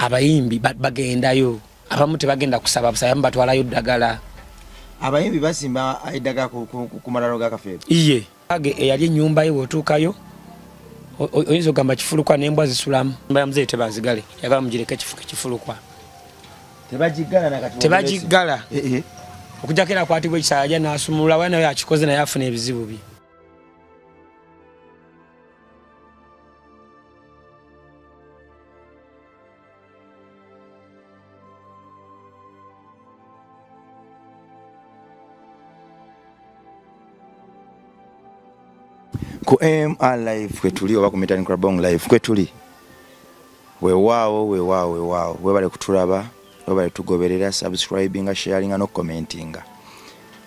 Abayimbi bagendayo, abamu tebagenda kusaba busaba, abamu batwalayo ddagala. Abayimbi basimba eddagala ku malalo ga Kafeero? Iye, age eyali ennyumba ye, bw'otuukayo oyinza okugamba kifulukwa n'embwa zisulamu. Nyumba ya muzeeyi tebazigale, yagala mugireke kifuke kifulukwa. Tebagiggala nakati? Tebagiggala. Okujjako era akwatibwa ekisa ajja n'asumulula, wa naye akikoze naye afuna ebizibu bye. Ku MR Live kwetuli, oba ku Mitani Krabong Live kwetuli. Weewaawo, weewaawo, weewaawo. Webale kutulaba, webale tugoberera, subscribinga, sharinga no commentinga.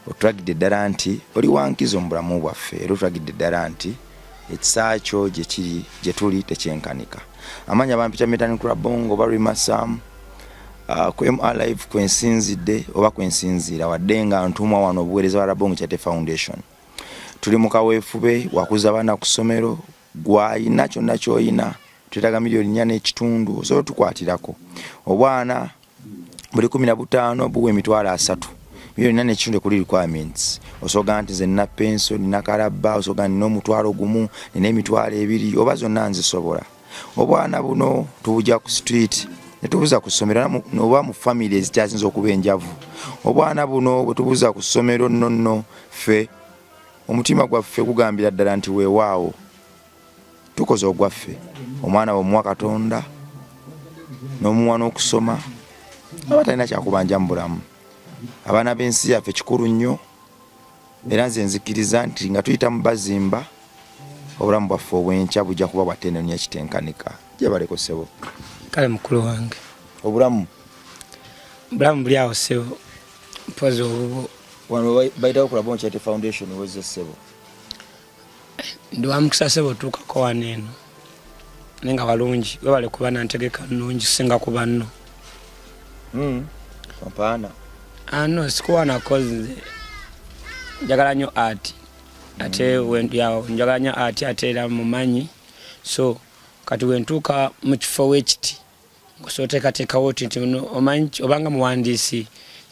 Otulagidde ddala nti oli wankizo mu bulamu bwaffe, era otulagidde ddala nti ekisa kyo gye kiri gye tuli tekyenkanika. Amanya bampita Mitani Krabong oba Rima Sam. Ku MR Live kwensinzidde oba kwensinziira, wadde nga ntumwa wano obuweereza bwa Rabong Charity Foundation. Tuli mu kaweefube wakuza baana ku ssomero. Gwayina kyonna ky'oyina, twetaaga 4.5 miliyoni, osobola otukwatirako. Obwana buli 15 buwa 30,000, 4.5 miliyoni ekuli requirements. Osobola nti nze nina penso, nina kalabba, osobola nina 10,000, nina 20,000, oba zonna nzisobola. Obwana buno tubujja ku street netubuza ku ssomero oba mu family ezikyasinza okuba enjavu. Obwana buno bwe tubuza ku ssomero, nno nno ffe omutima gwaffe gugambira ddala nti weewaawo tukoze ogwaffe. Omwana bwemuwa Katonda n'omuwa n'okusoma, aba talina kyakubanja mu bulamu. Abaana b'ensi yaffe kikulu nnyo, era nze nzikiriza nti nga tuyita mu bazimba, obulamu bwaffe obwenkya bujja kuba bwatenonya ekitenkanika. Gyebaleko ssebo. Kale mukulu wange. Obulamu? Bulamu buli awo ssebo, mpozi obubwo. Wano bayitawo ku Rabong Charity Foundation, wezze ssebo. Ndi wa mukisa ssebo otuukako wano eno, naye nga walungi. Webale kuba nantegeka nnungi singa ku banno. Ompaana? Ano sikuwanako, nze njagala nnyo art, ate yawo njagala nnyo art, ate era mumanyi. So kati wentuuka mu kifo wekiti, ngosobola oteekateekawo oti nti ono omanyi obanga muwandiisi,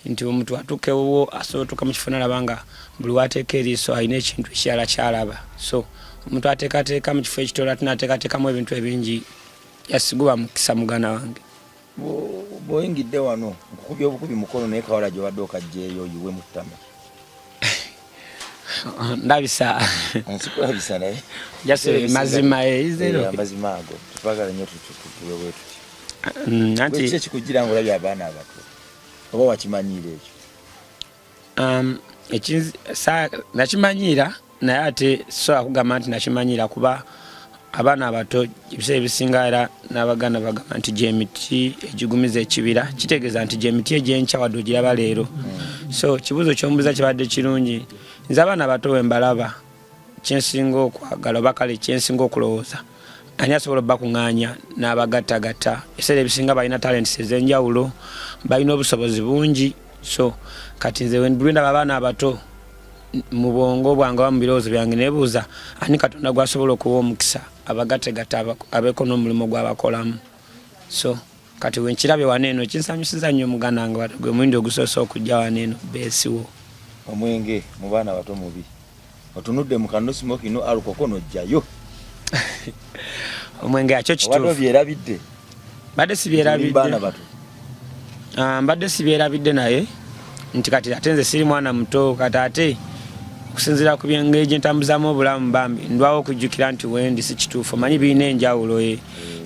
nti omuntu atuuka ewuwo asobola otuuka mu kifo nalaba nga buli wateeka eriiso alina ekintu ekirala kyalaba. So omuntu ateekateeka mu kifo ekitono ate nateekateekamu ebintu ebingi, yasiguba mukisa muganda wange. Bw'oyingidde wano nkukubya obukubi mukono, naye kawala gy'obadde okajjeeyo oyiwe mu ttama. Ndabisa. Nsikulabisa naye. Just mazima ezero. Amazima ago tetwagala nnyo tube bwe tuti. Anti Ki ekikugira nga olabye abaana abato, oba wakimanyiira ekyo? Nakimanyiira, naye ate sobola kugamba nti nakimanyiira, kuba abaana abato ebiseera ebisinga, era n'Abaganda bagamba nti gyemiti egigumiza ekibira, kitegeeza nti gyemiti egyenkya wadde ogiraba leero. So kibuuzo kyombuuza kibadde kirungi. Nze abaana abato bwe mbalaba, kyensinga okwagala, oba kale kyensinga okulowooza, ani asobola obakuŋŋaanya n'abagattagatta? Ebiseera ebisinga balina talents ez'enjawulo, balina obusobozi bungi. So kati nze bwe ndaba abaana abato, mu bwongo bwange oba mu birowoozo byange nebuuza ani Katonda gwasobola okuwa omukisa abagategatta abeeko n'omulimu gwabakolamu. So kati wenkirabye wano eno, kinsanyusiza nnyo muganda wange, gwe mulundi ogusoose okujja wano eno beesiwo. Omwenge mu baana bato mubi. Otunudde mu kano smoking no alcohol nojjayo. Omwenge akyo kituufu. Obadde obyerabidde? Mbadde sibyerabidde. Baana bato. Mbadde sibyerabidde, naye nti kati ate nze siri mwana muto. Kati ate okusinziira ku byengeri gye ntambuzaamu obulamu, bambi ndwawo okujjukira nti wendi si kituufu. Omanyi birina enjawulo ye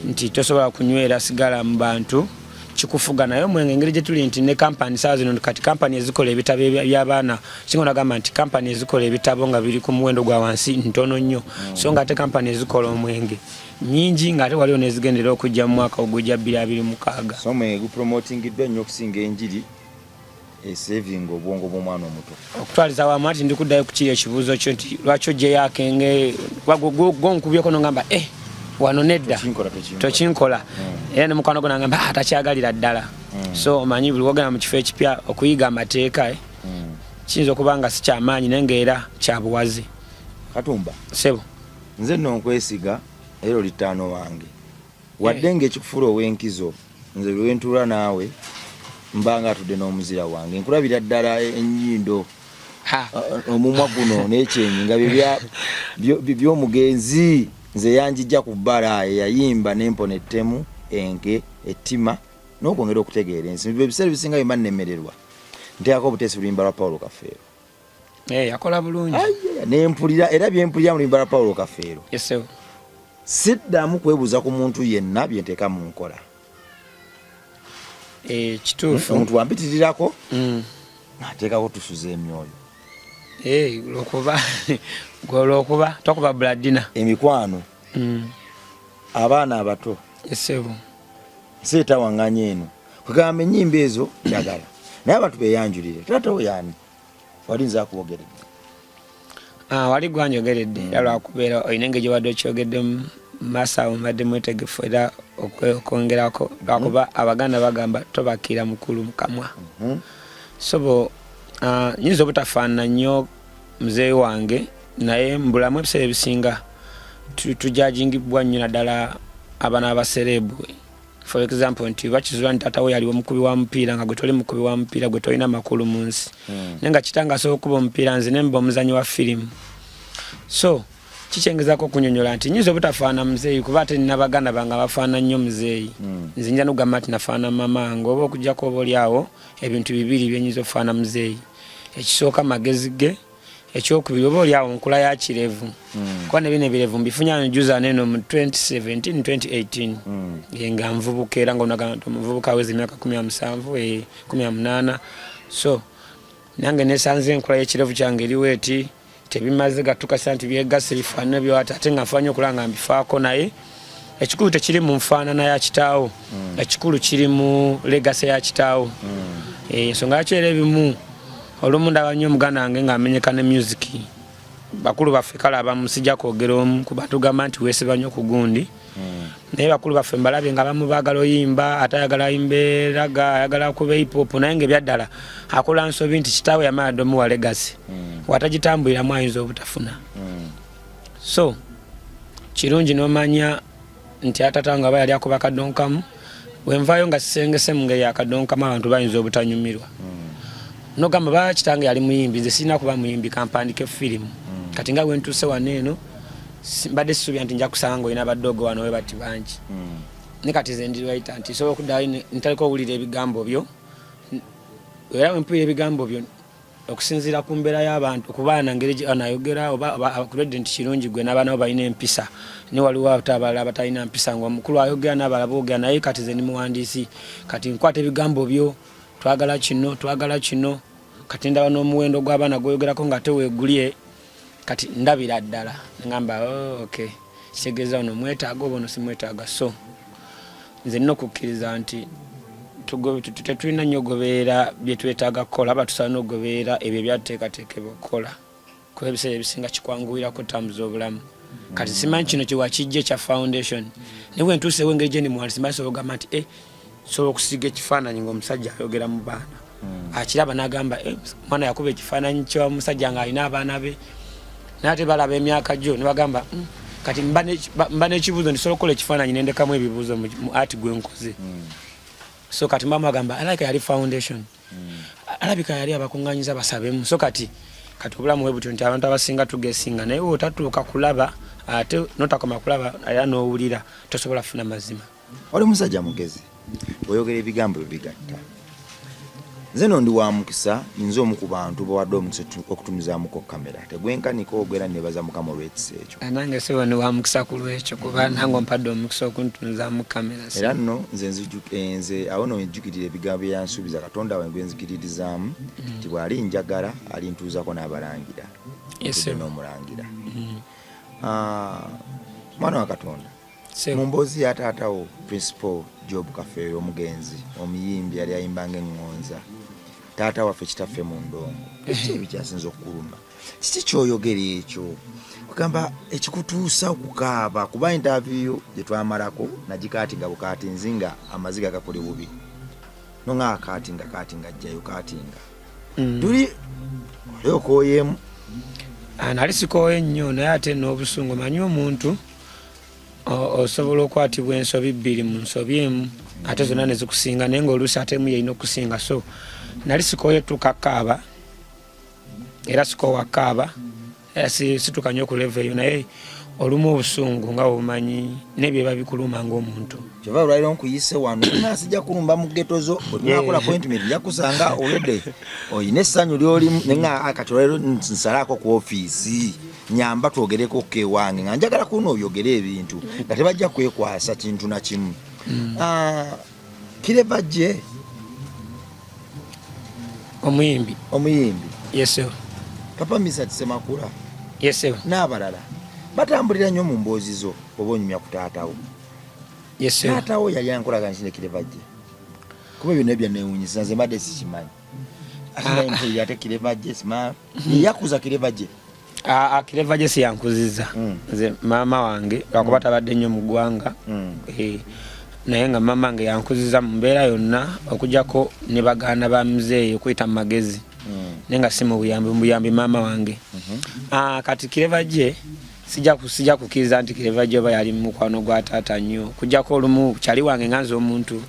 nti tosobola kunywera sigala mu bantu kikufuga, naye omwenge engeri gye tuli nti ne kampani saa zino kati kampani ezikola ebitabo by'abaana, singa onagamba nti kampani ezikola ebitabo nga biri ku muwendo gwa wansi ntono nnyo, so nga ate kampani ezikola omwenge nyingi, ng'ate waliwo n'ezigendera okujja mu mwaka ogujja 2026. So omwenge gupromotingiddwa nnyo okusinga enjiri esavinga obwongo bw'omwana omuto. Okutwaliza wamu, ati ndikuddayo ku kiri ekibuuzo kyo nti lwaki ogyeyo akenge gonkubyeko nongamba eh wano nedda. Tokinkola, tokinkola. Tokinkola. Era ne mukwano gwo nangamba, "Ah, takyagalira ddala." So omanyi buli wogenda mu kifo ekipya okuyiga amateeka, kiyinza okuba nga si kyamaanyi, naye ngaera kyabuwazi. Katumba. Sebo. Nze nno nkwesiga, era oli ttaano wange, wadde ng'ekikufuula ow'enkizo. Nze lwentuula naawe mba nga atudde n'omuzira wange, nkulabira ddala ennyindo, omumwa guno n'ekyenyi nga by'omugenzi. Nze yanjijja ku bbala eyayimba nempona ettemu, enke, ettima n'okwongera okutegeera ensi. Ebiseera ebisinga bye mba nnemererwa nteekako obuteesi luyimba lwa Paulo Kafeero. Eh, yakola bulungi. Nempulira era byempulira mu luyimba lwa Paulo Kafeero. Siddamu kwebuuza ku muntu yenna byenteeka mu nkola. Eh, kituufu. Omuntu wampitirirako ateekako tusuza emyoyo. Eh, lwokuba gwe olwokuba tokuba buladina emikwano abaana abato esebo nsi etawanganya eno kwegamba ennyimba ezo njagala naye abantu beyanjulire. Taata wo yaani? Wali nze akuwogeredde. Ah, wali gwanjogeredde era lwakubeera olina engeri gyobadde okyogeddemu maaso awo, mbadde mwetegefu era okwongerako lwakuba Abaganda bagamba tobakiira mukulu mukamwa. Sobo nyinza obutafaanana nnyo muzeeyi wange, naye mbulamu ebiseera ebisinga tujajingibwa nnyo, naddala abaana abasereebu. For example, nti bakizula nti taata we yaliwo mukubi wa mupiira, nga gwe toli mukubi wa mupiira, gwe tolina makulu mu nsi. Naye nga kitange asobola okuba omupiira, nze nemba omuzanyi wa firimu. So kikyengezako okunyonyola nti nyinza obutafaana muzeeyi, kuba ate nina baganda bange abafaana nnyo muzeeyi. Nze nja nokugamba nti nafaana mama wange, oba okujjako oba oli awo ebintu bibiri byenyinza okufaana muzeeyi: ekisooka magezi ge, ekyokubiri oba oli awo nkula ya kirevu. Kuba nebino ebirevu mbifunya njuza neno mu 2017 2018. Nga nvubuka, era nga onagamba nti omuvubuka aweza emyaka 17, 18. So nange nesanze enkula y'ekirevu kyange eriwo eti, tebimaze gatukasa nti byegasse bifaanana byowati, ate nga nfaanye okulaba nga mbifaako. Naye ekikulu tekiri mu nfaanana ya kitaawo, ekikulu kiri mu legacy ya kitaawo. Ensonga yakyo era ebimu olumu ndaba nnyo omuganda wange ng'amenyeka ne music. Bakulu baffe kale abamu sijja kwogera omu kuba tugamba nti weesiba nnyo ku gundi, naye bakulu baffe mbalabye nga abamu baagala oyimba, ate ayagala ayimbe ragga, ayagala kuba hip hop, naye nga ebyaddala akola nsobi nti kitaawe yamala dde omuwa legacy, watagitambuliramu ayinza obutafuna. So kirungi n'omanya nti atata nga aba yali akuba kadonkamu, wenvaayo nga sisengese mu ngeri yakadonkamu, abantu bayinza obutanyumirwa. Nogamba ba kitange yali muyimbi, nze sirina kuba muyimbi, kampandike firimu. Kati nga wentuuse wano eno, mbadde sisuubira nti nja kusanga nga olina badoogo wano we bati bangi. Ne kati nze ndi writer nti nsobola okuddayo ntaleka owulira ebigambo byo, era wempulira ebigambo byo okusinziira ku mbeera y'abantu, ku baana ngeri anayogera oba akuledde nti kirungi gwe n'abaana bo balina empisa, ne waliwo ate abalala abatalina mpisa, nga omukulu ayogera n'abalala boogera. Naye kati ze ndi muwandiisi, kati nkwata ebigambo byo, twagala kino, twagala kino, kati ndaba n'omuwendo gw'abaana gwoyogerako nga ate weegulye, kati ndabira ddala ngamba, oh, okay, kitegeeza ono mwetaaga oba ono simwetaaga. So nze nina okukkiriza nti tetulina nnyo gobeera bye twetaaga kukola, aba tusaana okugobeera ebyo ebyatuteekateekebwa okukola, kuba ebiseera ebisinga kikwanguwirako otambuza obulamu. Kati simanyi kino kyewakijja ekya foundation, naye bwe ntuusewo engeri gye ndi muwandiisi, mba nsobola okugamba nti nsobola okusiiga ekifaananyi ng'omusajja ayogera mu baana, akiraba n'agamba, omwana yakuba ekifaananyi ky'omusajja ng'alina abaana be, naye ate balaba emyaka gyo ne bagamba, Kati mba n'ekibuuzo, ndisobola okukola ekifaananyi nendekamu ebibuuzo mu art gwe nkoze. So kati mba mwagamba alabika yali foundation, alabika yali abakuŋŋanyiza basabemu. So kati obulamu bwe butyo nti abantu abasinga tugesinga, naye otatuuka kulaba ate notakoma kulaba era n'owulira, tosobola kufuna mazima. Oli musajja mugezi, oyogera ebigambo bigatta. Nze no ndi wa mukisa, nze omu ku bantu bawadde omukisa okutunuzaamuko kamera tegwenkaniko ogwo, era nebaza Mukama olw'ekisa ekyo. Nange sebo ndi wa mukisa ku lwekyo, kuba nange ompadde omukisa okuntunuzaamu kamera. Era nno nze nze awo no nzijukirira ebigambo bye yansuubiza Katonda wange gwe nzikiririzaamu nti bw'ali njagala alintuuzako n'abalangira n'omulangira. Mwana wa Katonda, mu mboozi ya taata wo Principal Job Kafeero omugenzi omuyimbi yali ayimbanga eŋŋonza taata waffe kitaffe mu ndongo, kiki ebikyasinza okukuluma? Kiki kyoyogera ekyo kugamba ekikutuusa okukaaba? Kuba interview gye twamalako nagikaatinga bukaatinzi nga amaziga gakuli bubi, nonga akaatinga kaatinga ajjayo kaatinga. Tuli oli okooyeemu? Nali sikooye nnyo, naye ate n'obusungu, manyi omuntu Osobola okwatibwa ensobi bbiri mu nsobi emu ate zonna nezikusinga, naye ngaoluusi ate emu yerina okusinga. So nali sikooye tuuka kaaba, era sikoowa kaaba, era situka nnyo ku level eyo, naye olumu obusungu nga obumanyi nebyo biba bikuluma ngaomuntu. Kyova olwaliro nkuyise wano, nasijja kulumba mu ghetto zo, otunakola appointment nja kusanga olwedde oyina essanyu lyolimu, naye kati olwaliro nsalaako ku ofiisi nyamba twogereko kewange nga njagala kuno oyogere ebintu nga tebajja kwekwasa kintu na kimu. Ah, Clever J. Omuyimbi. Omuyimbi. Yes sir. Papa Misa Semakula. Yes sir. N'abalala batambulira nnyo mu mboozi zo oba onyumya ku taatawo. Yes sir. Taatawo yali ankolagana ki ne Clever J? Kuba ebyo nabyo newunyisa, nze mbadde sikimanyi. Ate naye mpulira ate Clever J sima yakuza Clever J. Ah, ah, Clever J si yankuzizza. Nze maama wange lwakuba tabadde nnyo mu ggwanga. Eh, naye nga maama wange yankuziza mu mbeera yonna okujjako ne baganda ba muzeeyi okuyita mu magezi, naye nga si mu buyambi, mu buyambi maama wange. Ah, kati Clever J sijja kukkiriza nti Clever J oba yali mukwano gwa taata nnyo, okujjako olumu kyali wange nga nze omuntu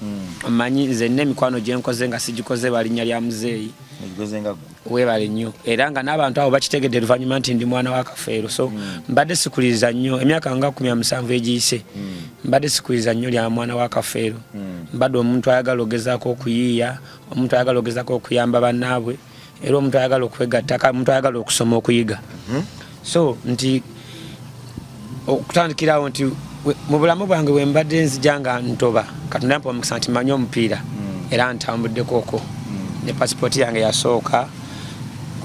omanyi nze nina emikwano gye nkoze nga sigikoze lwa linnya lya muzeeyi. Ogikoze nga ggwe. Weebale nnyo, era nga n'abantu abo bakitegedde luvannyuma nti ndi mwana wa Kafeero. So mbadde sikuliriza nnyo emyaka nga 17 egiyise, mbadde sikuliriza nnyo lya mwana wa Kafeero. Mbadde omuntu ayagala ogezaako okuyiiya, omuntu ayagala ogezaako okuyamba bannaabwe, era omuntu ayagala okwegatta, omuntu ayagala okusoma okuyiga. So nti okutandikirawo nti mu bulamu bwange bwe mbadde nzija nga ntoba, Katonda yampa omukisa nti manyi omupiira, era ntambuddeko okwo ne pasipooti yange yasooka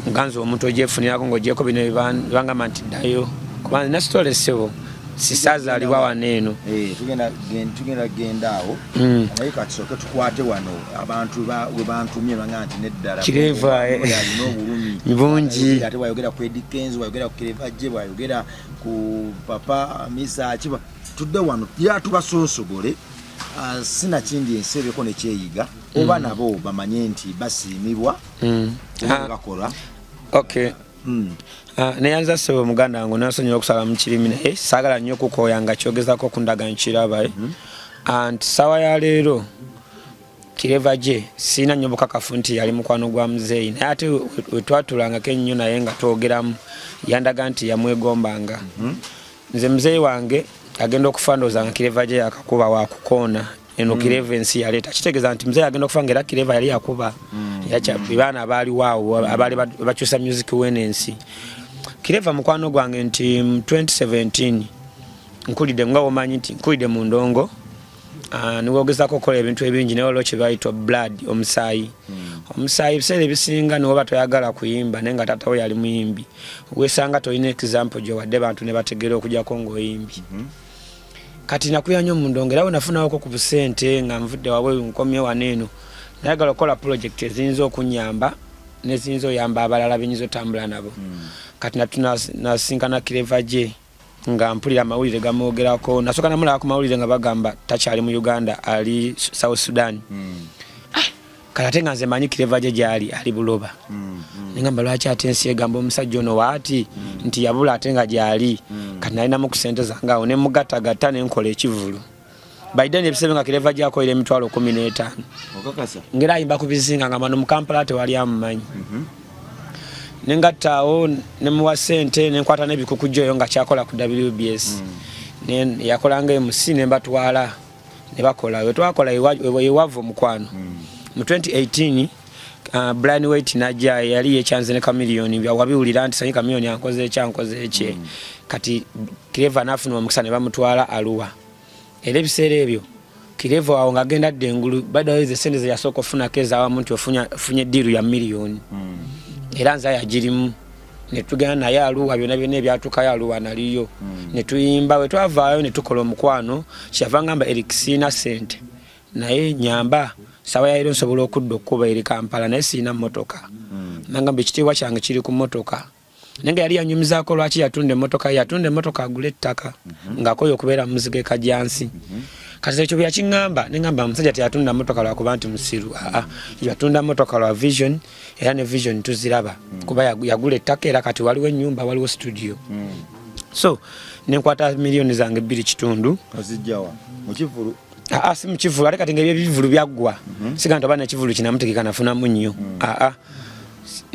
nga nze omuntu ogyefunirako ng'ogyeko bino bibangamba nti ddayo, kuba nina sitole ssebo, sisaazaalibwa wano eno. Eh, tugenda genda awo, naye katusooke tukwate wano abantu we bantumye banga nti neddala Clever, eh. alina obulumi bungi. Ate wayogera ku Eddy Kenzo, wayogera ku Clever J, wayogera ku Papa Misa kiba tudde wano ya tubasoosogole. Ah, sinakindi ensi ebeko nekyeyiga oba nabo bamanye nti basiimibwa oba bakola. Okay. Ah, neyanza ssebo muganda wange, nasonyiwa okusala mu kirimi, naye saagala nnyo okukooya nga kyogezako okundaga nkiraba, eh. Ah, nti ssaawa ya leero Clever J sirina nnyo bukakafu nti yali mukwano gwa muzeeyi, naye ate we twatulangako ennyo naye nga twogeramu yandaga nti yamwegombanga. Nze muzeeyi wange agenda okufa ndowooza nga Clever J yakakuba wakukoona eno. Clever ensi yaleeta, kitegeeza nti muzeeyi agenda okufa nga era Clever yali yakuba. Baana abaaliwo awo abaali bakyusa music w'eno ensi. Clever mukwano gwange nti mu 2017 nkulidde nga womanyi nti nkulidde mu ndongo. Ah, niwogezako okukola ebintu ebingi, naye waliwo kyebayita blood, omusaayi. Omusaayi ebiseera ebisinga niwoba toyagala kuyimba, naye nga taatawo yali muyimbi, wesanga tolina example gyowadde bantu ne bategeera okujjako ng'oyimbye. Kati nakuya nnyo mu ndongo, era wenafunawoko ku busente nga nvudde wabwe nkomye wano eno, nayagala okukola project eziyinza okunyamba neziyinza oyamba abalala benyinza otambula nabo. Kati nasinkana Clever J nga mpulira amawulire gamwogerako. Nasooka namulaba ku mawulire nga bagamba takyali mu Uganda, ali South Sudan. Ah, kati ate nga nze manyi Clever J gyali ali Buloba. Nengamba lwaki ate ensi egamba omusajja ono waati nti yabula ate nga gyali? Kati nalinamu ku sente zange awo nemugattagatta nenkola ekivulu. By then ebiseera nga Clever J akolera 150,000. Okakasa? Ngera ayimba ku bizinga nga mano mu Kampala tewali amumanyi. Nengatta awo nemuwa sente, nenkwata n'ebikukujjo eyo nga kyakola ku WBS. Yakolanga MC, nembatwala ne bakola. We twakola ewava omukwano mu 2018, Brian White najja, yali yekyanze ne Chameleone, wabiwulira nti sanyi Chameleone ankoze ekyo, ankoze ekye. Kati Clever nafuna omukisa ne bamutwala Arua, era ebiseera ebyo Clever awo ng'agenda adda engulu. By the way, sente ze yasooka ofunako ezawamu nti ofunye deal ya miliyoni, era nze yagirimu netugenda naye Arua, byonna byonna ebyatuukayo Arua naliyo, netuyimba. Bwe twavaayo netukola omukwano, kyeyava ngamba, "Eric, siina sente, naye nyamba sawa yairo nsobola okudda okkuba eri Kampala, naye siina mmotoka." Nangamba ekitiibwa kyange kiri ku mmotoka, naye nga yali yanyumizaako lwaki yatunda emmotoka. Yatunda emmotoka agule ettaka ng'akoye okubeera mu muzigo ekajansi. Kati ekyo bwe yakiŋŋamba, neŋŋamba omusajja teyatunda mmotoka lwakuba nti musiru, aa, yatunda mmotoka lwa vision, era ne vision tuziraba kuba yagula ettaka, era kati waliwo ennyumba, waliwo studio. So Nenkwata miliyoni zange 2.5. Ozijjawa mukivulu? Aa, si mukivulu, ate kati nga ebyebivulu byaggwa. Siga nti oba nekivulu kinamutegeka nafunamu nnyo. Aa,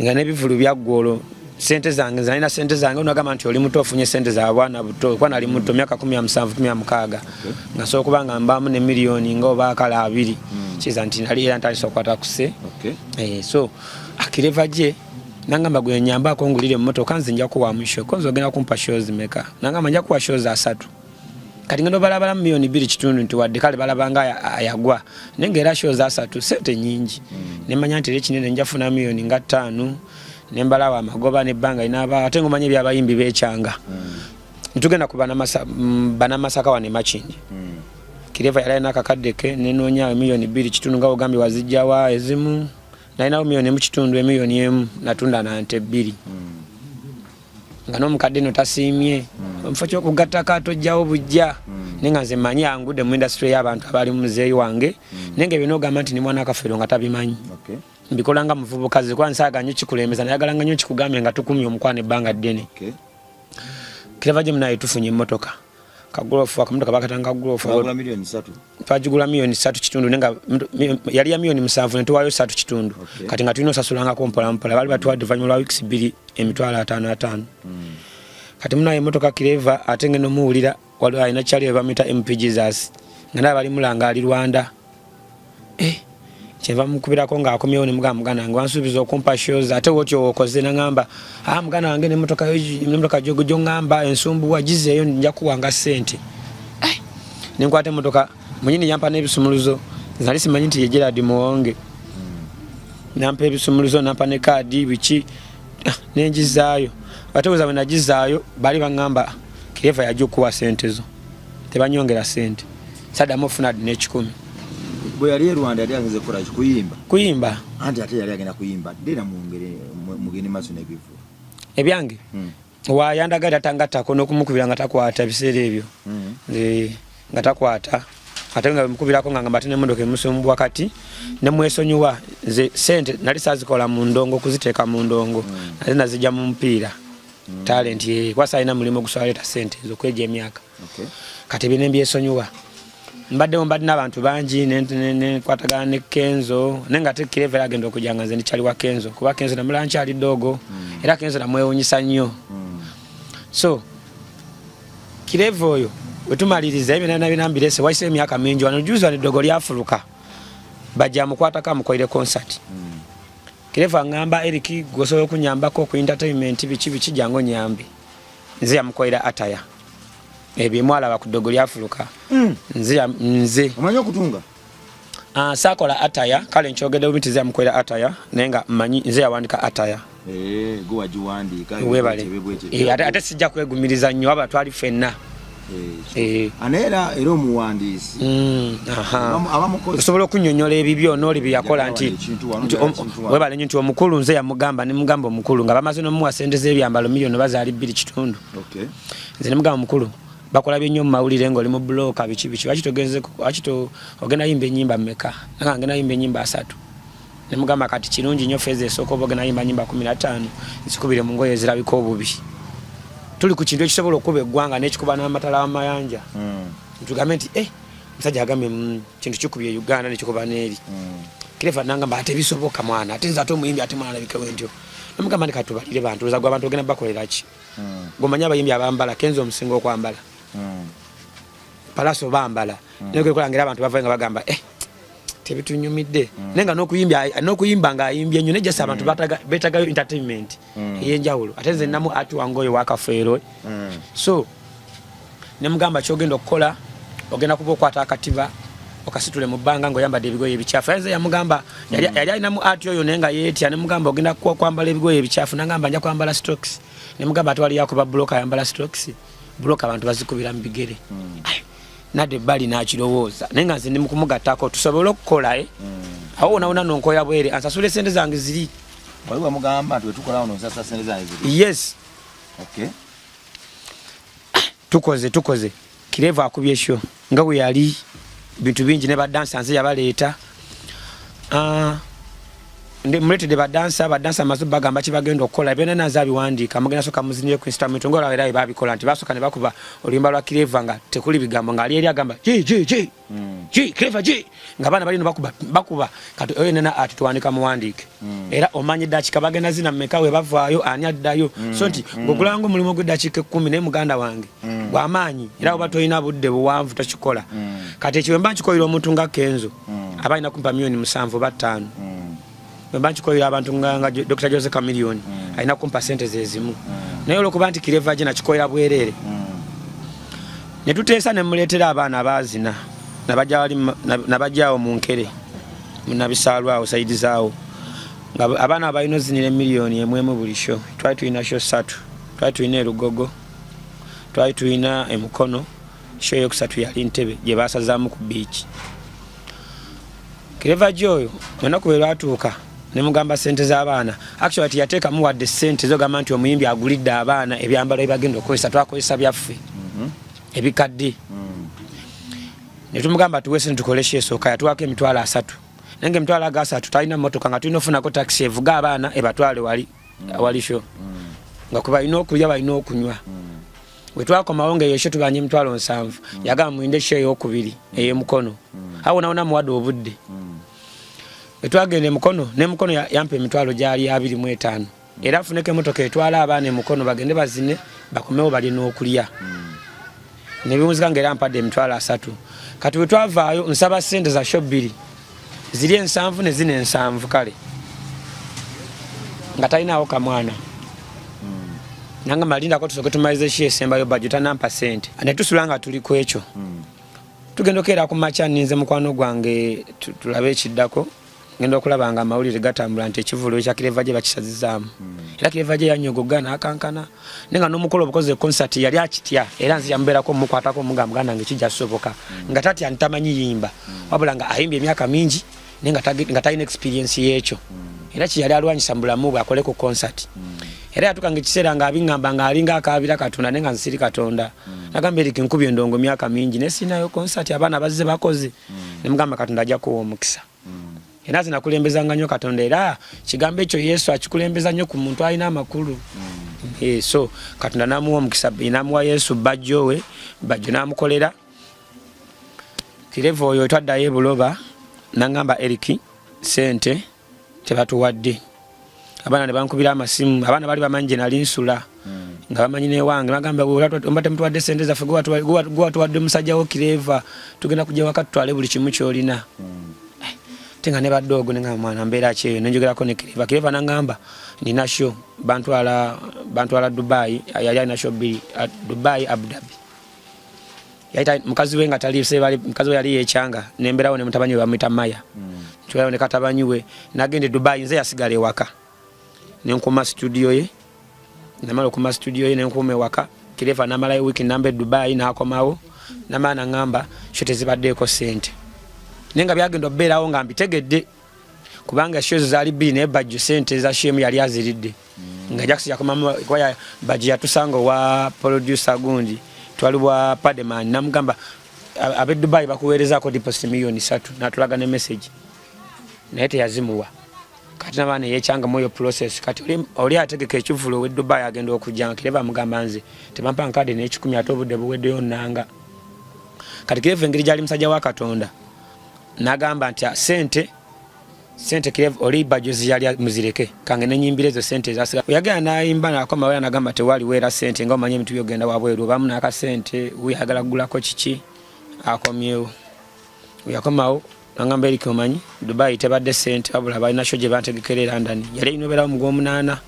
nga n'ebivulu byaggwa, olwo sente zange nalina sente zange. Onagamba nti oli muto, ofunye sente za bwana buto, kuba nali muto, myaka 17, 16, nga nsobola okuba nga mbaamu ne miliyoni nga oba akala 20. Kiza nti nali era ntandisa okukwata kuse. So akireva gye nangamba, gwe nyambako ngulire emmotoka, nze nja kuwa mu show, konze ogenda kumpa shows meka? Nangamba nja kuwa shows 30. Kati ngenda obalabala miliyoni 2.5, nti wadde kale balabanga ayagwa, naye nga era shows 30 sente nyingi. Nemanya nti era ekinene nja funa miliyoni nga 5, nembalawo amagoba nebbanga inaaba. Ate ngomanya ebyabayimbi bekyanga, ntugenda ku banamasaka wano emakindi. Kireva yali alina akakadde ke, nenoonya miliyoni 2.5 nga ogambye wazijjawa ezimu. Nalinawo miliyoni 1.5, emiliyoni 1 natunda nante 2, nga n'omukadde no tasiimye mufo kyokugattako atojjawo bujja. Naye nga nze manyi angudde mu industry y'abantu abali mu muzeeyi wange, naye nga ebyo nogamba nti ni mwana akafeero nga tabimanyi. Mbikola nga muvubukazi, kuba nsaaga nnyo kikulembeza, nayagalanga nnyo kikugambye nga tukumye omukwano ebbanga ddene. Kireva gye munaye tufunye emmotoka kagulofu, akamotoka bakatanga kagulofu. Twagigula miliyoni 3.5, naye nga yali ya miliyoni 7, netuwaayo 3.5. Kati nga tulina osasulangako mpola mpola, baali batuwadde oluvannyuma lwa wiikisi 2 50,000 50. Kati munaye emotoka Kireva ate ngenda omuwulira waliwo alina kyali bamuyita MP Jesus, nga naye bali mulanga ali Rwanda. Eh, kyenva mukubirako ng'akomyewo, ne mugamba, muganda wange, wansuubiza okumpa shows, ate wotyo wokoze. Nangamba, ah, muganda wange, nemotoka gyoŋŋamba ensumbuwa gizeeyo, nja kuwanga ssente. Eh, nenkwata emotoka, munyini yampa n'ebisumuluzo, nali simanyi nti ye Gerard Muwonge. Nampa ebisumuluzo, nampa ne kaadi biki. Ah, nenjizaayo. Ate bwe nagizaayo baali baŋŋamba Kireva yajja okuwa sente zo, tebanyongera sente, saddamu ofuna n'ekikumi. Bwe yali e Rwanda yali agenze kukola ki? Kuyimba? Kuyimba. Anti ate yali agenda kuyimba dde era mwongere mugende maaso n'ebivulu. Ebyange wayandaga tatangattako n'okumukubira nga takwata ebiseera ebyo. Nga takwata, ate nga bemukubirako nga ngamba ate nemotoka emusumbuwa. Kati nemwesonyiwa, nze sente nali sazikola mu ndongo, okuziteeka mu ndongo. Nali nazijja mu mupiira, talent ye, kuba salina mulimu ogusobola leeta sente ezo kweja emyaka. Kati ebyo nembyesonyiwa. Mbaddewo, mbadde n'abantu bangi, nenkwatagana ne Kenzo, naye nga ate Kireva era agenda okujja nga nze ndikyali wa Kenzo, kuba Kenzo namulaba nkyali ddogo. Era Kenzo namwewunyisa nnyo. So Kireva oyo wetumaliriza ebyo nabina byona mbirese, wayise emyaka mingi. Wano juzi wano eddogo lyafuluka, bajja amukwatako amukolere concert. Kireva aŋŋamba, Eric, gwosobola okunyambako ku entertainment, biki biki, jangu onyambe. Nze yamukolera ataya ebyo mwalaba ku ddogo lyafuluka. Nze Omanyi okutunga? Ah, saakola ataya, kale nkyogedde bubi nti nze yamukolera ataya, naye nga mmanyi nze yawandika ataya. Eh, gwe wagiwandiika? Webale. Eh, ate sijja kwegumiriza nnyo, wabula twali ffenna. Eh. Naye era omuwandiisi aha. Aba mukozi. Osobola okunyonyola ebibyo nooli bye yakola nti Ekintu wano, nti njagala ekintu wano. Webale nnyo, nti omukulu nze yamugamba, nemugamba omukulu nga bamaze nomuwa sente z'ebyambalo miliyoni bazaali 2.5. Nze nemugamba, omukulu bakola bye nnyo mu mawulire ng'oli mu bulooka biki biki, lwaki togenze lwaki ogenda yimba ennyimba mmeka? Nanga ngenda yimba ennyimba 30. Nemugamba, kati kirungi nnyo, phase esooka oba ogenda yimba nyimba 15, nzikubire mu ngoye ezirabika obubi. Tuli ku kintu ekisobola okuba eggwanga n'ekikuba n'amatala amayanja. Tugambe nti eh, musajja agambye kintu kikubye Uganda nekikuba n'eri. Kireva nangamba ate bisoboka mwana, ate nze ate omuyimbi, ate mwana alabikewo ntyo. Namugamba nti katubalire bantu, oza gwe abantu ogenda bakolera ki? Gwomanyi abayimbi abambala, Kenzo omusinga okwambala, Palaso bambala, naye kwekola ngera abantu bavayo nga bagamba eh, tebitunyumidde. Naye nga n'okuyimba ng'ayimbye nnyo, naye just abantu beetagayo entertainment ey'enjawulo. Ate nze namu ati wange oyo wakafeero. So nemugamba, kyogenda okukola, ogenda kuba okwata akatiba okasitule mu bbanga ng'oyambadde ebigoye ebikyafu. Nze yamugamba yali alinamu ati oyo, naye nga yeetya. Nemugamba, ogenda kwambala ebigoye ebikyafu. Nangamba, nja kwambala stocks. Nemugamba, ate waliyo akuba buloka ayambala stocks? Buloka abantu bazikubira mu bigere. Ai, nadde ebbali n'akirowooza, naye nga nze ndi mukumugattako tusobole okukola eh. Awo wona wona nonkoya bwere ansasula esente zange ziri. Wali wamugamba nti wetukola wano nsasula sente zange ziri? Yes. Tukoze, Kireva akubye show nga bwe yali, bintu bingi ne badansa nze yabaleeta. Ah, Muletedde badansa, badansa amaze bagamba kibagenda okukola byonna, naze abiwandiika. Mugenda soka muzinire ku instrument ngaolaba, era babikola nti basooka ne bakuba oluyimba lwa Clever nga tekuli bigambo, ng'ali eri agamba ji ji ji ji Clever ji, nga abaana balino bakuba bakuba. Kati oyo nena ati tuwandika muwandiike era omanye eddakiika bagenda zina mmeka, we bavaayo ani addayo. So nti ng'ogulanga omulimu gw'eddakiika 10, naye muganda wange gw'amaanyi, era oba tolina budde buwanvu tokikola. Kati ekyo bwe mba nkikolera omuntu nga Kenzo, aba alina kumpa miliyoni 7 oba 5. Bwe mba nkikolera abantu nga Dr Jose Chameleone, alina kumpa sente zezimu. Naye olwokuba nti Clever gye nakikolera bwereere, ne tuteesa ne muleetera abaana abaazina, nabajjaawo mu Nkere munabisaalwawo side zaawo, nga abaana balina ozinira emiliyoni 1 emu buli show. Twali tulina show ssatu: twali tulina erugogo, twali tulina emukono, show eyokusatu yali Ntebe gye basazaamu ku beach. Clever J oyo olunaku bwe lwatuuka nemugamba sente z'abaana, actually tiyateekamu wadde sente zogamba nti omuyimbi agulidde abaana ebyambalo ebagenda okukozesa. Twakozesa byaffe ebikadde. Netumugamba tuwe sente tukole show esooka. Yatuwako 30,000, naye nga 30,000 talina motoka, nga tulina ofunako takisi evuga abaana ebatwale wali awali show, nga kwe balina okulya, balina okunywa. Bwe twakomawo nga eyo show tubanja 70,000. Yagamba mulinde show eyokubiri ey'emukono. Awo nawona muwadde obudde. Bwe twagenda emukono, nemukono yampa emitwalo gyali 25, era afuneko emotoka etwala abaana emukono bagende bazine bakomewo balye n'okulya. Nebiwunzika nga era mpadde 30,000. Kati bwe twavaayo nsaba sente za show bbiri, ziri 70 ne zino 70. Kale nga talinaawo kamwana, nangamba lindako tusooke tumalize show esembayo. Bajjo tanampa sente, netusula nga tuli ku ekyo. Tugenda okeera ku makya, ninze mukwano gwange tulabe ekiddako. Ngenda okulaba nga amawulire gatambula nti ekivulu ekya Clever J bakisazizaamu. Era Clever J yanyogoga n'akankana, naye nga n'omukolo obukoze concert yali akitya, era nze yamubeerako mukwatako mugamba, muganda wange kijja soboka. Nga tatya ntamanyi yimba, wabula nga ayimbye emyaka mingi, naye nga talina experience y'ekyo. Era kyeyali alwanyisa mu bulamu bwe akole ku concert. Era yatuuka nga ekiseera ng'abiŋŋamba ng'alinga akaabira Katonda, naye nga nsiri Katonda. Nagamba, "Eric, nkubye endongo myaka mingi naye sinayo concert, abaana bazze bakoze." Nemugamba, "Katonda ajja kuwa omukisa." Era nze nakulembezanga nnyo Katonda, era kigambo ekyo Yesu akikulembeza nnyo ku muntu alina amakulu. So Katonda namuwa omukisa, namuwa Yesu Bajjo we, Bajjo namukolera. Clever oyo twaddayo ebuloba, nangamba, "Eric, sente tebatuwadde." Abaana ne bankubira amasimu, abaana bali bamanyi gye nali nsula, nga bamanyi newange. Bagamba, "Oba temutuwadde sente zaffe, gwe watuwadde musajja wo Clever, tugenda kujja waka tutwale buli kimu kyolina." Ate nga ne badoogo nenga mwana mbeera kyeyo. Nenjogerako ne Clever. Clever nangamba, "Nina show, bantwala Dubai." Yali alina show bbiri, Dubai, Abu Dhabi. Yali mukazi we nga tali sebali, mukazi we yali yekyanga nemberawo ne mutabanyi we bamuyita Maya. Ntwalawo ne katabanyi we nagenda e Dubai, nze yasigala ewaka nenkuma studio ye. Namala okuma studio ye nenkuma ewaka. Clever namalayo wiiki namba e Dubai, nakomawo namala naŋŋamba show tezibaddeeko sente, naye nga byagenda okubeerawo nga mbitegedde, kubanga show ezo zaali bbiri, naye Bajjo sente za show emu yali aziridde. Nga Jackson yakomamu kuba Bajjo yatusanga owa producer gundi twali bwa Pademan, namugamba, "Ab'e Dubai bakuweerezaako deposit miliyoni 3," natulaga ne message, naye teyazimuwa. Kati nabaana yekyanga mu eyo process. Kati oli ategeka ekivulu ow'e Dubai agenda okujja nga Clever amugamba, "Nze tebampa nkadde n'ekikumi, ate obudde buweddeyo." Nanga kati Clever engeri gyali musajja wa Katonda, nagamba nti, "Ah, sente Clever oli Bajjozi yali muzireke, kange nenyimbira ezo sente ezasiga." Yagenda nayimba nakoma wera, nagamba tewaliwo era sente. Nga omanyi ebintu byogenda wabweru, obamu n'akasente weyagala kugulako kiki. Akomyewo, yakomawo nagamba, "Eric, omanyi Dubai tebadde sente, wabula balina show gye bantegekera e London." Yali erina obeerawo mu gw'omunaana.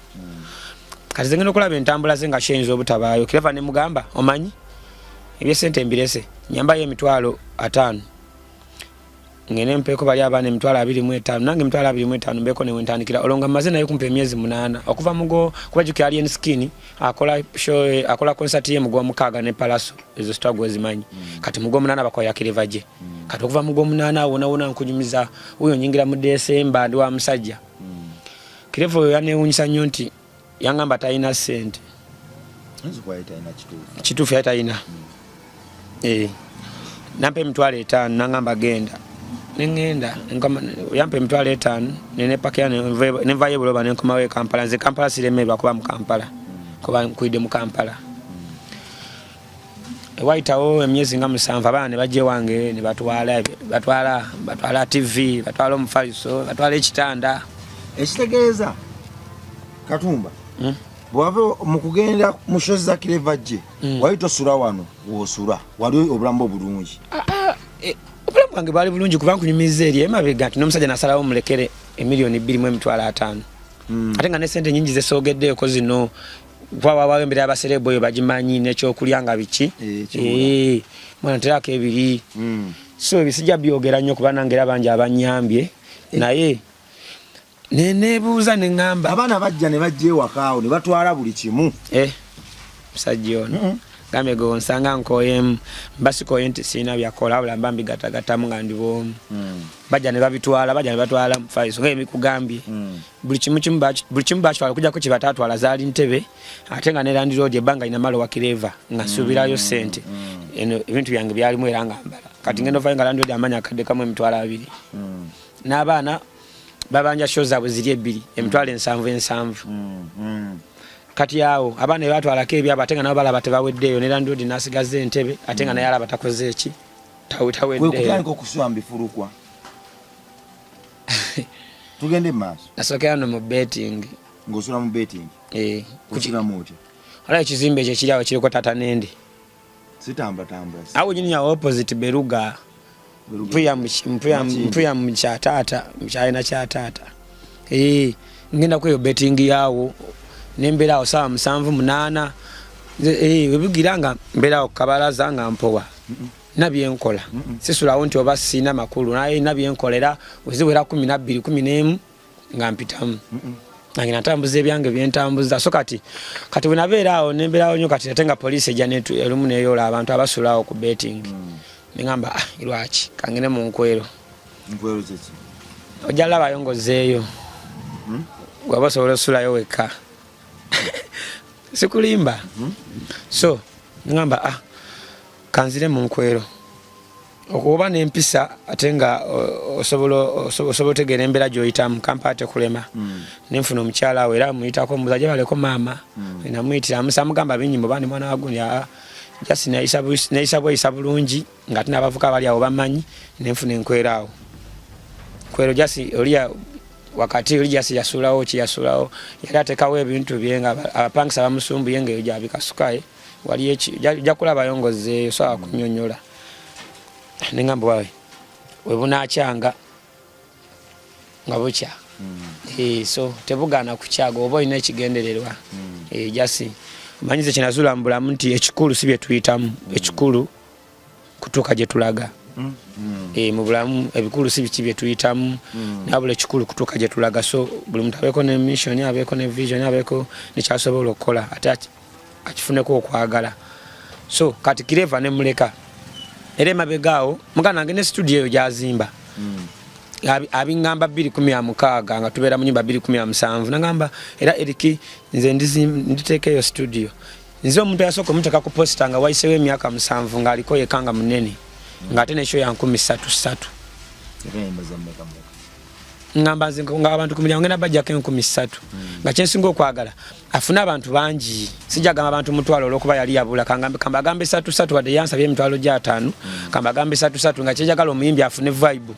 Kati ze ngenda okulaba entambula ze nga kiyinza obutabaayo. Clever ne mugamba, "Omanyi ebyesente mbirese, nyambayo 50,000 ngende mpeeko bali abaana 25,000, nange 25,000 mbeeko newentandikira." Olwo nga mmaze naye kumpa emyezi 8 okuva mugo, kuba jukira Alien Skin akola show, akola concert ye mu gwomukaaga ne Palaso, ezo struggle ezimanyi. Kati mu gw'omunaana bakola Clever J. Kati okuva mu gw'omunaana awo wonawona nkunyumiza wuyo nyingira mu Desemba ndi wa musajja. Clever oyo yanewunyisa nnyo nti yangamba talina ssente. Ayinza okuba yali talina kituufu. Kituufu yali talina. Nampa 50,000, nangamba, "Genda." Neŋŋenda yampa 50,000 nenepakira nenvayo ebuloba nenkomawo e Kampala. Nze Kampala siremerwa kuba mu Kampala, kuba nkulidde mu Kampala. Ewayitawo emyezi nga 7, abaana ne bajja ewange ne batwala batwala batwala TV, batwala omufaliso, batwala ekitanda. Ekitegeeza Katumba, Bwava mu kugenda mu show za Clever J, wali tosula wano wosula, wali obulamu obulungi? Ah, ah, obulamu bwange bwali bulungi, kuba nkunyumiza eri emabega nti n'omusajja nasalawo mulekere emiliyoni bbiri mu emitwalo ataano. Ate nga ne sente nyingi zesoogeddeeko zino, kuba wawawo embeera y'abaserebu eyo bagimanyi, n'ekyokulya nga biki. Ekibula. Mwana nterako ebiri. So ebisijja byogera nnyo, kuba nange era bangi abanyambye, naye neneebuuza neŋŋamba, Abaana bajja ne bajja ewakaawo ne batwala buli kimu. Musajja ono gambye gwe onsanga nkoyemu, mba sikoye nti sirina byakola, wabula mba mbigatagatamu nga ndi bwomu. Bajja ne babitwala, bajja ne batwala mufaliso nga ebikugambye. Buli kimu kimu buli kimu bakitwala, okujjako kye bataatwala zaali ntebe, ate nga ne landlord ebbanga linamala wa Clever nga nsuubirayo ssente. Eno ebintu byange byalimu era nga mbala. Kati ngenda ovayo nga landlord amanya akadde kamu 20,000. N'abaana babanja show zaabwe ziri ebbiri, 70,000 70. Kati awo abaana bebatwalako ebyabwe, ate nga nabo balaba tebaweddeeyo, ne landlord n'asigaza entebe, ate nga naye alaba takoze eki. Taweddeeyo. Kutandika okusula mu bifulukwa. Tugende mu maaso. Nasookera no mu betting. Ng'osula mu betting? Eh. Osulamu otya? Waliwo ekizimbe ekyo ekiri awo kiriko Tata Nendi. Sitambatambula. Awo nyini awo opposite Beruga. Beruga. Mpuya Makindi. Mpuya mu kya taata, mu kyalina kya taata. Ngenda kweyo betting yawo nembeera awo saawa 7, 8. Webigira nga mbeera awo kabalaza nga mpowa. Nabyenkola. Sisulawo nti oba sina makulu, naye nabyenkola era weziwera 12, 11 nga mpitamu. Nange natambuza ebyange byentambuza. So kati bwe nabeera awo nembeerawo nnyo, kati ate nga poliisi ejja elumu neyoola abantu abasula awo ku betting. Neŋŋamba, ah, lwaki kangende mu nkwero. Nkwero kyeki? Ojja labayo ng'ozzeeyo. Waba osobola osulayo wekka. Sikulimba. So ŋŋamba, ah, kanzire mu nkwero. Okuba n'empisa ate nga osobola otegeera embeera gy'oyitamu, kampa ate kulema. Nenfuna omukyala awo era muyitako mubuuza gye baleko maama. Namuyitira amusa mugamba bingi mbu bandi mwana wa gundi, aa, just neyisa bweyisa bulungi ng'ate n'abavuka bali awo bamanyi, nenfuna enkwero awo. Nkwero just oli wakati oli just yasuulawo ki yasuulawo, yali ateekawo ebintu bye nga abapangisa bamusumbuye ng'eyo gyabikasukaye. Waliyo ojja kulabayo ng'ozzeeyo, sobola kunnyonnyola. Nengamba wawe we bunaakyanga nga bukya. So tebugaana kukyaga oba olina ekigendererwa. Just omanyize kye nazuula mu bulamu nti ekikulu si bye tuyitamu, ekikulu kutuuka gye tulaga. Mu bulamu ebikulu si biki bye tuyitamu, naye buli ekikulu kutuuka gye tulaga. So buli muntu abeeko ne mission, abeeko ne vision, abeeko nekyasobola okukola ate akifuneko okwagala. So kati Clever ne muleka era emabega awo muganda wange ne studio eyo gyazimba. Abiŋŋamba bbiri kumi ya mukaaga nga tubeera mu nyumba 2017, nagamba era Eric nze nditeeka eyo studio. Nze omuntu eyasooka omuteeka ku poster nga wayiseewo emyaka 7 ng'aliko yekka nga munene, ng'ate ne show ya nkumi ssatu ssatu. Ngamba nze nga abantu ku miryango ngenda bajjako 3000, nga kyensinga okwagala afune abantu bangi. Sijja gamba abantu 100,000 olw'okuba yali yabula, kambagambe ssatu ssatu, wadde yansabye 50,000, kambagambe ssatu ssatu, nga kyenjagala omuyimbi afune vibe.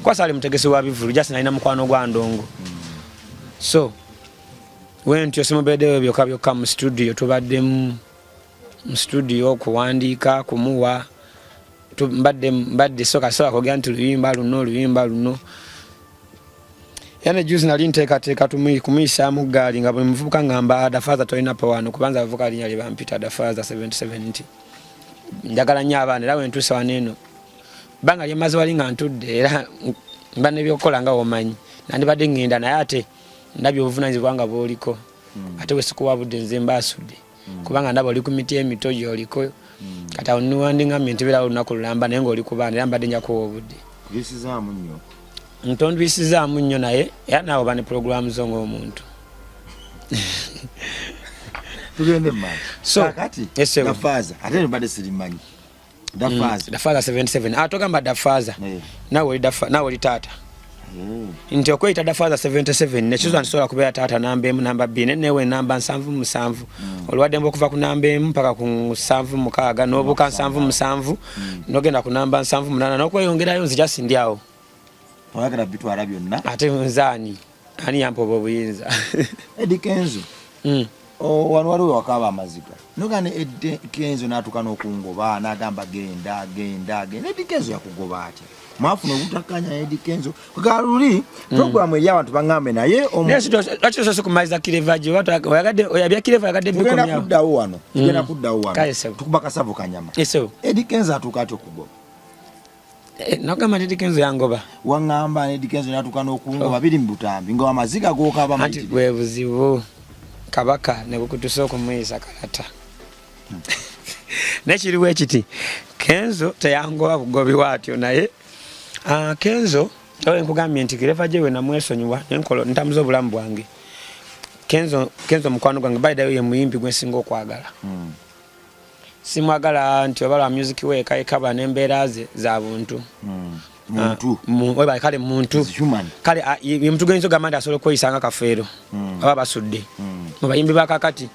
Kuba saali mutegesi wa bivulu, just nalina mukwano gwa ndongo. So wentyo simubeddeyo byokka byokka mu studio, tubaddemu mu studio kuwandiika kumuwa mbadde so kasobola kwogera nti luyimba luno, oluyimba luno. Era ne juzi nali nteekateeka kumuyisaamu ggaali nga buli muvubuka ngamba Adafaza tolina powano, kubanza abavubuka linnya lye bampita Adafaza 77 nti njagala nnyo abaana. Era wentuuse wano eno bbanga lyemaze wali nga ntudde, era mba nebyokukola nga womanyi nandibadde ŋŋenda, naye ate ndabye obuvunaanyizibwa nga bwoliko, ate bwe sikuwa budde nze mbaasudde, kubanga ndaba oli ku miti emito gyoliko. Kati awo niwandingambye nti beerawo olunaku lulamba, naye ng'oli ku baana, era mbadde nja kuwa obudde. Ndwisizaamu nnyo. Ntondwisizaamu nnyo, naye era naawe oba ne pulogulaamu zo ng'omuntu. Tugende mu maaso. So, Kaakati, yes, sir. Gafaaza ate mbadde sirimanyi. Da Father 77. Ah, togamba Da Father. Nawe oli nawe oli taata. Nti okweyita Da Father 77 nekizuula nti sobola kubeera taata namba 1, namba 2, ne newe namba 77. Olwaddembe okuva ku namba 1 mpaka ku 76, n'obuuka 77, n'ogenda ku namba 78 n'okweyongerayo. Nzija sindi awo. Oyagala bitwala byonna. Ate nzaani? Ani yampa obwo obuyinza? Eddy Kenzo. Wano waliwo wakaaba amaziga noga ne Eddy Kenzo n'atuuka n'okungoba n'agamba genda, genda, genda. Eddy Kenzo yakugoba atya? Mwafuna obutakkaanya ne Eddy Kenzo kwegala luli programu eri abantu baŋŋambe naye Naye lwaki osoose kumaliza Clever gye? Oba ebya Clever oyagadde Tugenda bikomyawo. kuddawo wano, tugenda kuddawo wano. Kale ssebo. Tukuba kasavu kanyama. Eso. Eddy Kenzo atuuka atya okugoba? Nagamba nti Eddy Kenzo yangoba. Waŋŋamba Eddy Kenzo n'atuuka n'okungoba, biri mu butambi nga amaziga g'okaaba Anti mayitire. Bwe buzibu kabaka ne bukutusa okumuyisa kalata. Naye kiriwo ekiti, Kenzo teyangoba bugobi bwatyo, naye Kenzo oyo nkugambye nti Clever J we namwesonyiwa nenkola ntambuza obulamu bwange. Kenzo mukwano gwange, by the way, ye muyimbi gwe nsinga okwagala. Simwagala nti oba lwa music we eka n'embeera ze za buntu. Muntu. Weba kale muntu. Is human. Kale ye muntu gwenza ogamba nti asobola okweyisa nga Kafeero oba Basudde mu bayimbi ba kakati.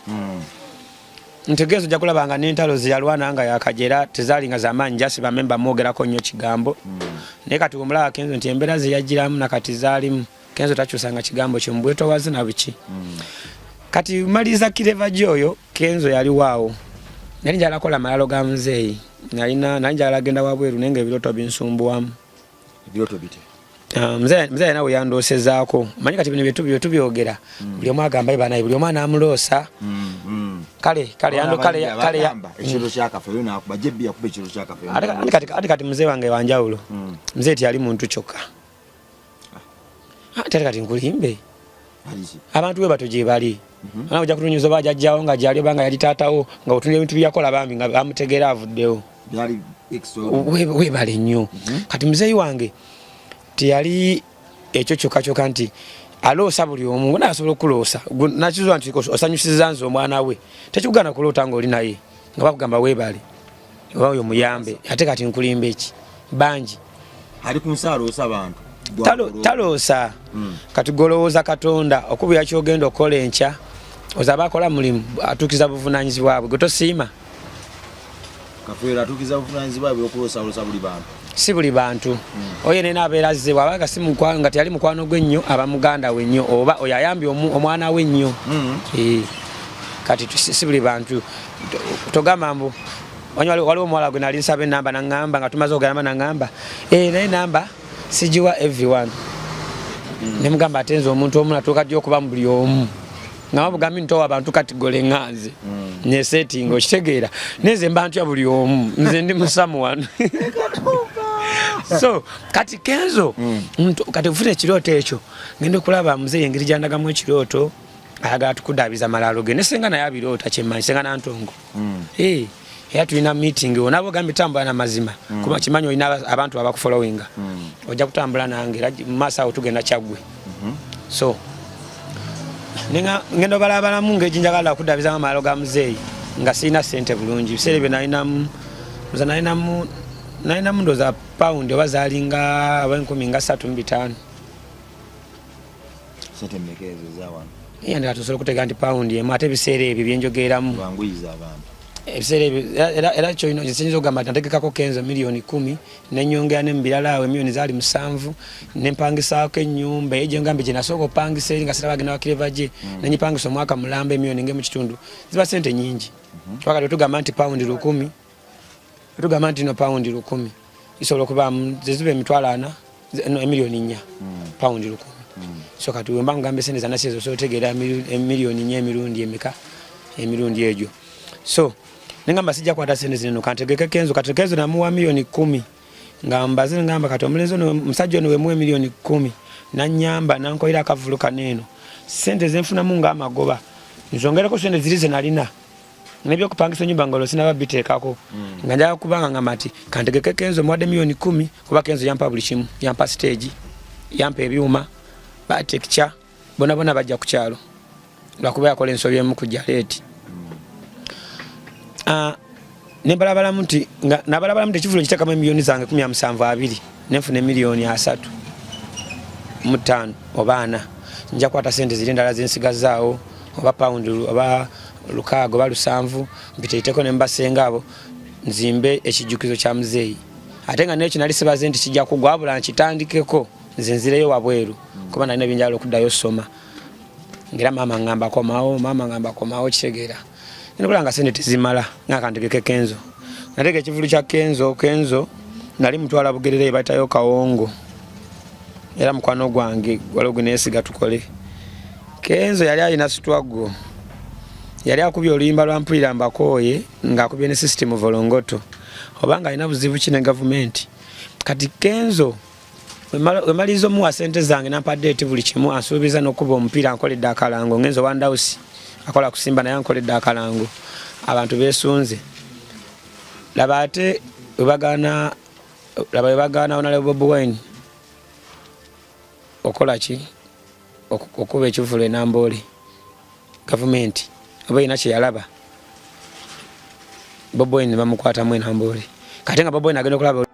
Ntegeeza ojja kulaba nga n'entalo ze yalwana nga yakajera tezaali nga zamaanyi, jasi bamemba mwogerako nnyo kigambo. Naye kati omulaba Kenzo nti embeera ze yagiramu nakati zaalimu, Kenzo takyusanga kigambo kye mu bwetowaze na biki. Kati maliriza Clever J oyo, Kenzo yaliwaawo, nali njagala kola malalo ga muzeeyi, nali njagala genda wabweru, naye nga ebirooto binsumbuwamu. Ebirooto bite? Ah, muzeeyi nawe yandoosezaako. Manyi kati bino byetubyogera, buli omu agamba ye banaye, buli omu anaamuloosa. Kale kale kale Bagamba ekirooto kya Kafeero nakuba jebbi yakuba ekirooto kya Kafeero. Ate kati muzeeyi wange wanjawulo. Muzeeyi teyali muntu kyokka. Ate kati nkulimbe? Aliki? Abantu we bato gye bali. Ana ojja kutunyuza oba jajjawo nga gyali oba nga yali taatawo, nga otunula ebintu byeyakola bambi nga bamutegeera avuddewo. Byali extraordinary. Weebale nnyo. Kati muzeeyi wange teyali ekyo kyokka kyokka nti aloosa buli omu nga asobola okuloosa. Nakizuula nti osanyusiza nze omwana we, tekikugaana kuloota ng'oli naye nga bakugamba weebale oba oyo muyambe. Ate kati nkulimba eki? Bangi. Ali ku nsi aloosa abantu. Taloosa. Kati golowooza Katonda okubira kyogenda okukola enkya, ozaba akola mulimu, atuukiza buvunanyizibwa bwe, gwe tosiima. Kafeero atuukiza buvunaanyizibwa bwe okuloosalosa buli bantu. Si buli bantu. Oyo nena abeera azze bw'aba si mukwano, nga teyali mukwano gwe nnyo, aba muganda we nnyo oba oyo ayambye omwana we nnyo. Kati si buli bantu. Togamba mbu manyi waliwo omuwala gwe nali nsaba enamba, naŋŋamba nga tumaze okugamba, naŋŋamba, "Eh, naye namba sigiwa everyone." Ne mugamba, ate nze omuntu omu natuuka ddi okuba mu buli omu? Nga babugambi ntowa abantu kati gole ŋŋanze nesetinga, okitegeera? Nenze mba ntya buli omu, nze ndi musamu wano. So kati Kenzo, kati ofuna ekirooto ekyo, ngenda okulaba muzeeyi engeri gyandagamu ekirooto, ayagala tukudaabiza malalo ge, ne senga naye abiroota, kyemmanyi senga Nantongo. Eh, era tulina meeting onaba ogambye tambula na mazima, kuba kimanyi olina abantu abakufollowinga, ojja kutambula nange era mu maaso awo tugenda Kyaggwe. So ngenda obalabalamu ngeri njagala okudaabizamu amalalo ga muzeeyi nga sirina sente bulungi. Ebiseera ebyo nalinamu ndoza nalinamu ndoza pawundi oba zalinga oba 35,000. Sente mmeka ezo ezawano? Yandika tusobola okutegeera nti pawundi emu, ate ebiseera ebyo byenjogereramu. Lwanguyiza abantu. Ebiseera ebyo era kyolina kiyinza okugamba nti nategekako Kenzo 10,000,000, nenyongera ne mu birala awo emiliyoni zaali 7, nempangisaako ennyumba eyo gyengambye gye nasooka opangisa eri nga siraba genda wa Clever J, nenyipangisa omwaka mulamba emiliyoni ng'emu kitundu, ziba sente nyingi. Twakati tugamba nti £1,000, tugamba nti no £1,000 isobola okubaamu zeziba 400,000, no, 4,000,000, £1,000. So kati wemba ngamba esente zanasi ezo, osobola otegeera 4,000,000 emirundi emeka, emirundi egyo. So nengamba sijja kukwata sente zino, kantegeke Kenzo. Kati Kenzo namuwa 10,000,000 nga mbaze, ngamba kati omulenzi ono, omusajja ono wemuwa 10,000,000 nanyamba nankolera akavulu kano, eno sente zenfunamu nga amagoba nzongereko sente ziri zenalina nebyokupangisa enyumba nga olwo sinaba biteekako, nga njagala kubanga ngamba nti kantegeke Kenzo muwadde 10,000,000, kuba Kenzo yampa buli kimu, yampa stage, yampa ebyuma batekca bona bona bajja ku kyalo, lwakuba yakola ensobi emu ku jaleeti. Ah, Nembalabalamu nti nga nabalabalamu nti ekivulu nkiteekamu emiliyoni zange 17 20, nenfuna emiliyoni 35 oba 40, nja kukwata sente ziri endala zensigazaawo, oba pawundi oba 6 oba 7, mpiteiteko ne mbasenga abo, nzimbe ekijjukizo kya muzeeyi. Ate nga nekyo nali sibaze nti kijja kugwa, wabula nkitandikeko nze nzireyo wabweru, kuba nalina ebyenjawulo okuddayo soma. Ngera maama ngamba komawo, maama ngamba komawo, kitegeera nobula nga sente tezimala, nga kantegeke Kenzo. Nateeka ekivulu kya Kenzo. Kenzo nali mutwala Bugerere, bayitayo Kawongo, era mukwano gwange waliwo gwe neesiga tukole. Kenzo yali alina struggle, yali akubye oluyimba lwa Mpulira Mbakooye, ng'akubye ne System Volongoto, obanga alina buzibu ki ne gavumenti. Kati Kenzo wemaliriza omuwa sente zange, nampadde eti buli kimu, ansuubiza n'okuba omupiira, ankoledde akalango, ngenzo wandawusi akola kusimba, naye ankoledde akalango, abantu besunze. Laba ate webagaana, laba webagaana Honorable Bobi Wine okola ki, okuba ekivulu enamboole. Gavumenti oba erina kyeyalaba, Bobi Wine bamukwatamu enamboole. Kate nga Bobi Wine agenda okulaba